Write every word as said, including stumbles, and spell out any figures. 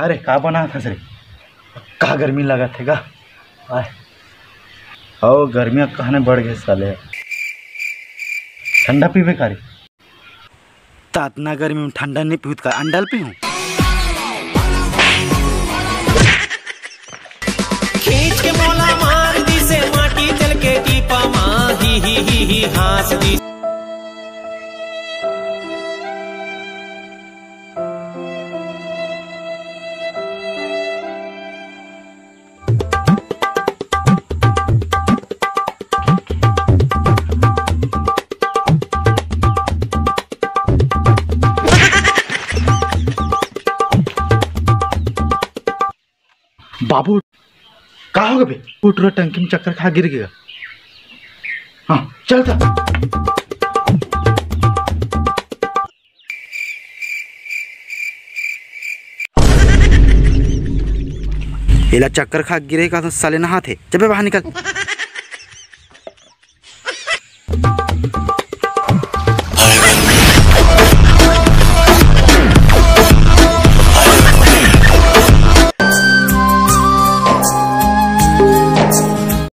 अरे, का बनात हस रे? का गर्मी लगत हे गा? आय। हव, गर्मी कहने बढ़ गे साले। ठंडा पीबे का रे? त अतना गर्मी में ठंडा नहीं पीहूं त का अंडा ल पीहूं? खींच के मोला मार दिसे माटी जल के टीपा मा, ही ही ही ही हाँस दिस। बाबू, का हो गे बे? टूरा टंकी में चक्कर खा गिर गे। हाँ, चल त। एला चक्कर खा गिरे का तो साले नहात हे। चल बे बाहर निकल।